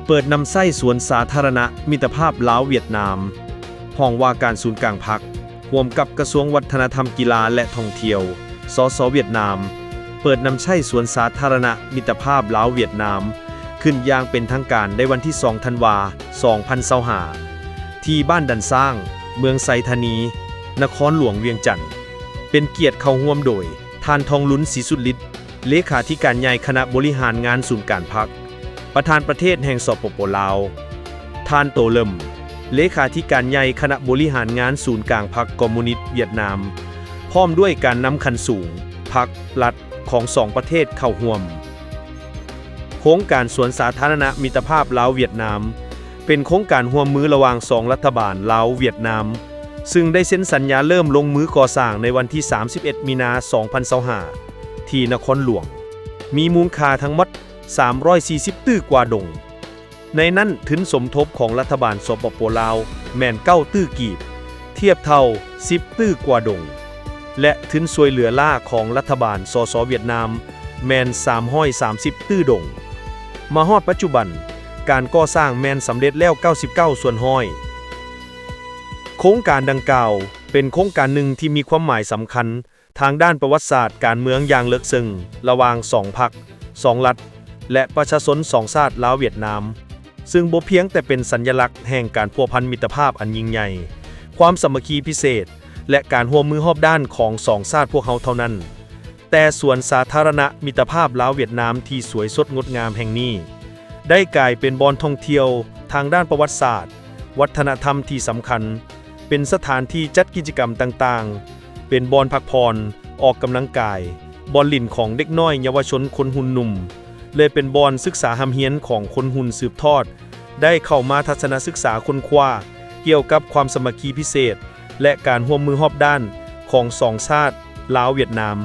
ເປີດນຳໃຊ້ສວນສາທາລະນະມິດຕະພາບລາວຫວຽດນາມ. ຫ້ອງວ່າການສູນກາງພັກ ຮ່ວມກັບກະຊວງວັດທະນະທຳ, ກິລາ ແລະ ທ່ອງທ່ຽວ ສສ ຫວຽດນາມ ເປີດນຳໃຊ້ສວນສາທາລະນະມິດຕະພາບລາວຫວຽດນາມ ຂຶ້ນຢ່າງເປັນທາງການໃນວັນທີສອງ ທັນວາ ສອງພັນຊາວຫ້າ ທີ່ບ້ານດັນຊ້າງ ເມືອງໄຊທານີ ນະຄອນຫຼວງວຽງຈັນ. ເປັນກຽດເຂົ້າຮ່ວມໂດຍ ທ່ານ ທອງລຸນ ສີສຸດລິດ ເລຂາທິການໃຫຍ່ຄະນະບໍລິຫານງານສູນກາງພັກ, ປະທານປະເທດແຫ່ງ ສປປ ລາວ, ທ່ານ ໂຕເລິມ ເລຂາທິການໃຫຍ່ຄະນະບໍລິຫານງານສູນກາງພັກຄອມມູນິດຫວຽດນາມ, ພ້ອມດ້ວຍການນຳຂັ້ນສູງ, ພັກ, ລັດ ຂອງສອງປະເທດເຂົ້າຮ່ວມ. ໂຄງການສວນສາທາລະນະມິດຕະພາບລາວຫວຽດນາມ ເປັນໂຄງການຮ່ວມມືລະຫວ່າງສອງລັດຖະບານລາວ-ຫວຽດນາມ, ຊຶ່ງໄດ້ເຊັນສັນຍາເລີ່ມລົງມືກໍ່ສ້າງໃນວັນທີສາມສິບເອັດ ມີນາ ສອງພັນຊາວຫ້າ ທີ່ນະຄອນຫຼວງ, ມີມູນຄ່າທັງໝົດສາມຮ້ອຍສີ່ສິບຕື້ກວ່າດົງ. ໃນນັ້ນ, ທຶນສົມທົບຂອງລັດຖະບານ ສປປ ລາວ ແມ່ນເກົ້າຕື້ກີບ, ທຽບເທົ່າສິບຕື້ກວ່າດົງ ແລະ ທຶນຊ່ວຍເຫຼືອລ້າຂອງລັດຖະບານ ສສ ຫວຽດນາມ ແມ່ນສາມຮ້ອຍສາມສິບຕື້ດົງ. ມາຮອດປັດຈຸບັນ, ການກໍ່ສ້າງແມ່ນສຳເລັດແລ້ວເກົ້າສິບເກົ້າສ່ວນຮ້ອຍ. ໂຄງການດັ່ງກ່າວເປັນໂຄງການໜຶ່ງທີ່ມີຄວາມໝາຍສຳຄັນ ທາງດ້ານປະຫວັດສາດການເມືອງຢ່າງເລິກເຊິ່ງລະຫວ່າງສອງພັກ, ສອງລັດ ແລະ ປະຊາຊົນສອງຊາດລາວຫວຽດນາມ, ຊຶ່ງບໍ່ພຽງແຕ່ເປັນສັນຍະລັກແຫ່ງການພົວພັນມິດຕະພາບອັນຍິ່ງໃຫຍ່, ຄວາມສາມັກຄີພິເສດ ແລະ ການຮ່ວມມືຮອບດ້ານຂອງສອງຊາດພວກເຮົາເທົ່ານັ້ນ, ແຕ່ສວນສາທາລະນະມິດຕະພາບລາວຫວຽດນາມທີ່ສວຍສົດງົດງາມແຫ່ງນີ້ ໄດ້ກາຍເປັນບ່ອນທ່ອງທ່ຽວທາງດ້ານປະຫວັດສາດ, ວັດທະນະທຳທີ່ສຳຄັນ, ເປັນສະຖານທີ່ຈັດກິດຈະກຳຕ່າງໆ, ເປັນບ່ອນພັກຜ່ອນ, ອອກກຳລັງກາຍ, ບ່ອນຫຼິ້ນຂອງເດັກນ້ອຍເຍົາວະຊົນຄົນຮຸ່ນໜຸ່ມ ແລະ ເປັນບ່ອນສຶກສາຮ່ຳຮຽນຂອງຄົນຮຸ່ນສືບທອດ ໄດ້ເຂົ້າມາທັດສະນະສຶກສາຄົ້ນຄວ້າກ່ຽວກັບຄວາມສາມັກຄີພິເສດ ແລະ ການຮ່ວມມືຮອບດ້ານຂອງສອງຊາດລາວຫວຽດນາມ.